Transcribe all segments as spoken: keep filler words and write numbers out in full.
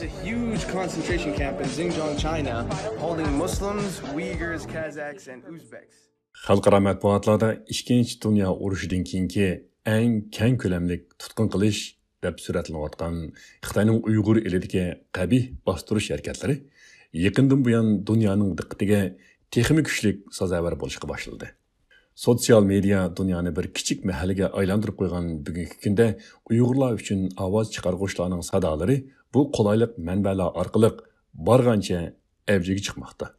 A huge concentration camp in Xinjiang, China, holding Muslims, Uyghurs, Kazakhs, and Uzbeks. خەلقئارا مەتبۇئاتلاردا ئىككىنچى دۇنيا ئۇرۇشىدىن كېيىنكى ئەڭ كەڭ كۆلەملىك تۇتقۇن قىلىش دەپ سۈرەتلىنىۋاتقان خىتاينىڭ ئۇيغۇر ئېلىدىكى قەبىھ باستۇرۇش ھەرىكەتلىرى يېقىندىن بۇيان دۇنيانىڭ دىققىتىگە تېخىمۇ كۈچلۈك سازاۋەر بولۇشقا باشلىدى. سوتسىيال مېدىيا دۇنيانى بىر كىچىك مەھەللىگە ئايلاندۇرۇپ قويغان بۈگۈنكى كۈندە ئۇيغۇرلار ئۈچۈن ئاۋاز چىقارغۇچىلارنىڭ سادالىرى بۇ قولايلىق مەنبەلەر ئارقىلىق بارغانچە ئەۋجىگە چىقماقتا.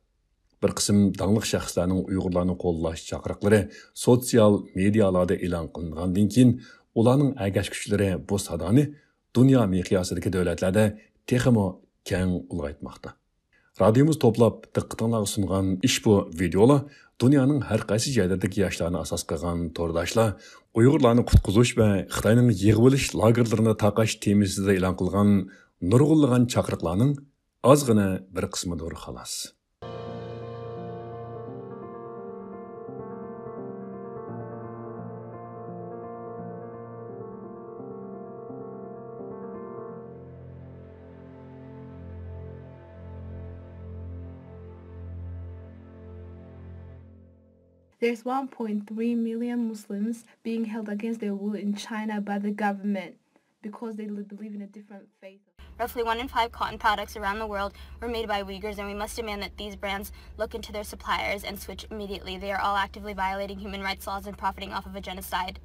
بىر قىسىم داڭلىق شەخسلەرنىڭ ئۇيغۇرلارنى قوللاش چاقىرىقلىرى سوتسىيال مېدىيالاردا ئېلان قىلىنغاندىن كېيىن، ئۇلارنىڭ ئەگەشكۈچىلىرى بۇ سادانى دۇنيا مىقياسىدىكى دۆلەتلەردە تېخىمۇ كەڭ ئۇلغايتماقتا. رادىيومىز توپلاپ دىققىتىڭلارغا سۇنغان ئىشبۇ ۋىدېئولار دۇنيانىڭ ھەر قايسى جايلىرىدىكى ياشلارنى ئاساس قىلغان تورداشلار ئۇيغۇرلارنى قۇتقۇزۇش ۋە خىتاينىڭ يىغىۋېلىش لاگېرلىرىنى تاقاش تېمىسىدا ئېلان قىلغان نۇرغۇنلىغان چاقىرىقلارنىڭ ئازغىنە بىر قىسمىدۇر، خالاس. There's one point three million Muslims being held against their will in China by the government because they li- believe in a different faith. Roughly one in five cotton products around the world were made by Uyghurs, and we must demand that these brands look into their suppliers and switch immediately. They are all actively violating human rights laws and profiting off of a genocide.